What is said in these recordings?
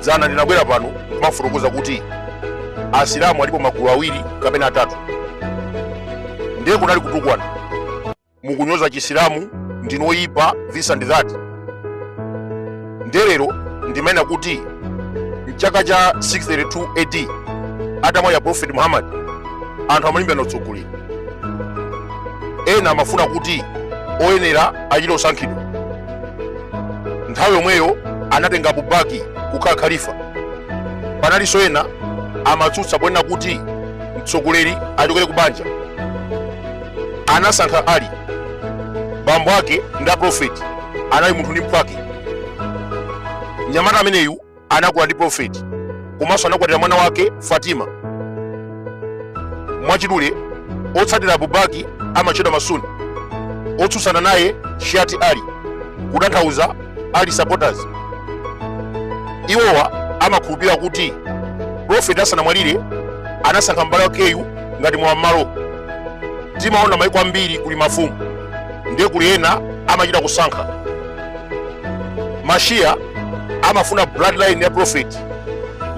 Dzana ndinabwera pano kumafotokoza kuti Asilamu alipo magulu awiri kapena atatu. Ndiye kunali kutukwana, mukunyoza Chisilamu, ndinu oyipa, this and that. Ndiye lero ndimanena kuti mchaka cha 632 AD, atamwalira Prophet Muhammad, anthu amalimbirana utsogoleri. Ena amafuna kuti oyenera achite osankhidwa. Nthawi yomweyo anatenga Abubaki kukhala khalifa. Panalinso ena amatsutsa ponena kuti mtsogoleri achokere ku banja. Anasankha Ali, bambo ake ndi a Prophet anali munthu ndi mphwake. Mnyamata ameneyu anakula ndi Prophet komanso anakwatira mwana wake Fatima. Mwachidule, otsatira Abubaki amatchedwa Masuni, otsutsana naye Shiati Ali, kutanthauza Ali supporters. Iwowa amakhulupirira kuti Prophet asanamwalire anasankha m'bale wakeyu ngati mlowammalo. Timaona maiko ambiri kuli mafumu, ndiye kuli ena amachita kusankha. Mashia amafuna bloodline ya Prophet,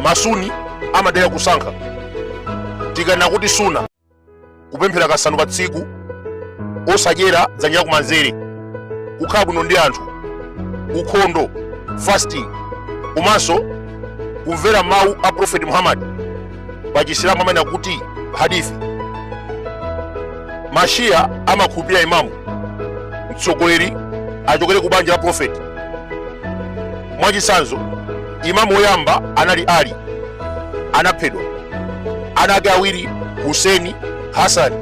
Masuni amadalira kusankha. Tikanena kuti Suna, kupemphera kasanu pa tsiku, osadyera dzanja lakumanzere, kukhala bwino ndi anthu, ukhondo, fasting, komanso kumvera mawu a Prophet Muhammad, pa Chisilamu amanena kuti hadithi. Mashia amakhulupirira imamu, mtsogoleri achokere ku banja la Prophet. Mwachitsanzo, imamu woyamba anali Ali, anaphedwa. Ana ake awiri, Huseni, Hasani,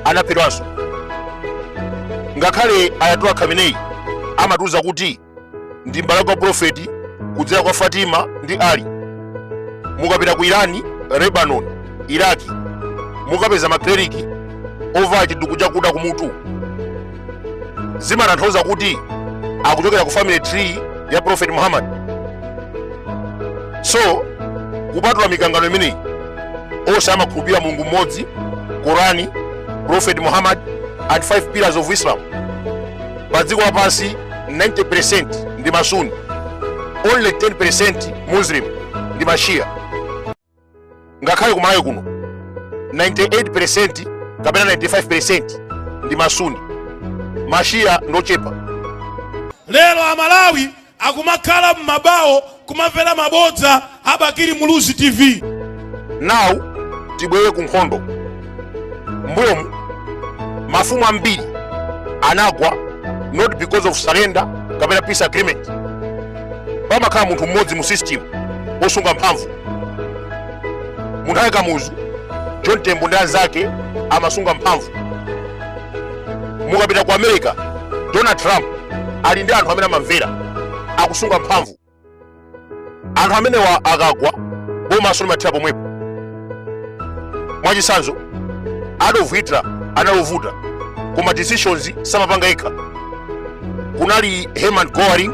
anaphedwanso. Ngakhale Ayatollah Khamenei amatiuza kuti ndi m'bale wake wa Profeti kudzera kwa Fatima ndi Ali. Mukapita ku Irani, Lebanon, Iraki, mukapeza makleriki ovala chiduku chakuda kumutu. Zimatanthauza kuti akuchokera ku family tree ya Prophet Muhammad. So kupatula mikangano imeneyi, onse amakhulupirira Mulungu mmodzi, Korani, Prophet Muhammad and five pillars of Islam. Pa dziko lapansi 90% ndi Masuni, only 10% Muslim ndi Mashia. Ngakhale kumalawi kuno 98% kapena 95% ndi Masuni, Mashia ndochepa. Lero Amalawi akumakhala m'mabawo kumamvera mabodza a Bakili Muluzi TV. Now tibwere ku nkhondo. Mbuyomu mafumu ambiri anagwa not because of surrender kapena peace agreement. Pamakhala munthu mmodzi mu system osunga mphamvu. Munthu ali Kamuzu, John Tembo ndi anzake amasunga mphamvu. Mukapita ku America, Donald Trump ali ndi anthu amene amamvera, akusunga mphamvu. Anthu amenewa akagwa, bomaso limathera pomwepo. Mwachitsanzo, Adolf Hitler anali ovuta, koma decisions samapanga yekha. Kunali Hermann Goering,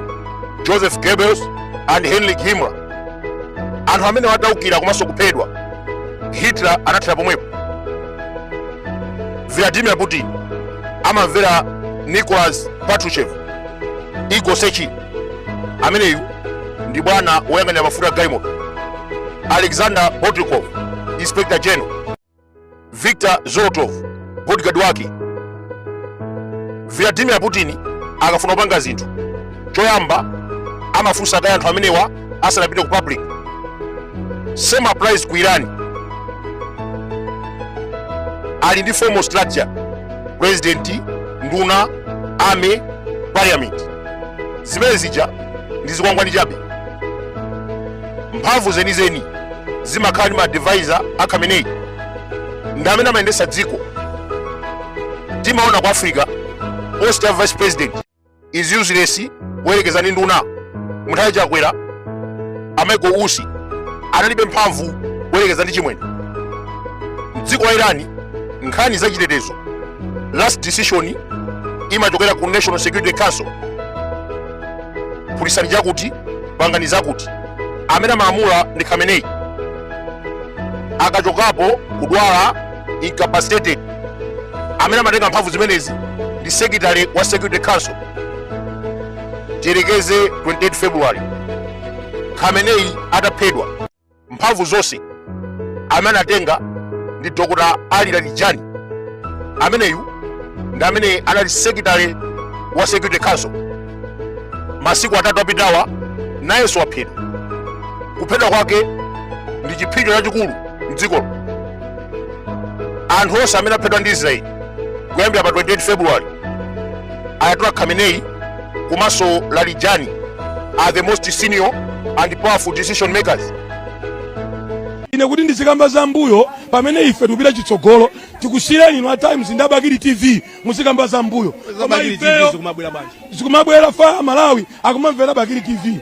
Joseph Goebbels and Heinrich Himmler. Anthu amene ataukira komanso kuphedwa, Hitler anathera pomwepo. Vladimir Putin amamvera Nicholas Patrushev, Igor Sechin, ameneyu ndi bwana woyang'anira mafuta a galimoto, Alexander Bortnikov, inspector general, Victor Zolotov, bodyguard wake. Vladimir Putin akafuna kupanga zinthu, choyamba amafunsa kaye anthu amenewa asanapite ku public. Same applies ku Iran. Ali ndi formal structure: president, nduna, army, parliament. Zimene zija ndi zikwangwani chabe. Mphamvu zenizeni zimakhala ndi maadvisor a Khamenei, ndi amene amayendetsa dziko. Timaona ku Africa, post ya vice president is useless kuyerekeza ndi nduna. Munthawi Chakwera, a Michael Usi analibe mphamvu kuyerekeza ndi Chimwendo. Mdziko la Irani, nkhani zachitetezo, last decision imachokera ku National Security Council. Phulisani chakuti, pangani zakuti. Amene amalamula ndi Khamenei. Akachokapo, kudwala, incapacitated, amene amatenga mphamvu zimenezi ndi secretary wa Security Council. Tiyerekeze 28 February, Khamenei ataphedwa, mphamvu zonse amene anatenga ndi Dr. Ali Larijani. Ameneyu ndi amene anali secretary wa Security Council. Masiku 3 apitawa nayenso waphedwa. Kuphedwa kwake ndi chipsinjo chachikulu mdzikolo. Anthu onse amene aphedwa ndi Israeli kuyambira pa 28 February, Ayatollah Khamenei komanso Larijani are the most senior and powerful decision makers. Ine kuti ndizikamba za mbuyo pamene ife tikupita chitsogolo, tikusiyireni inu a Times ndi a Bakili TV muzikamba za mbuyo, koma Bakili TV ifeyo zikumabwera bwanji? Zikumabwera fa Malawi akumamvera Bakili TV.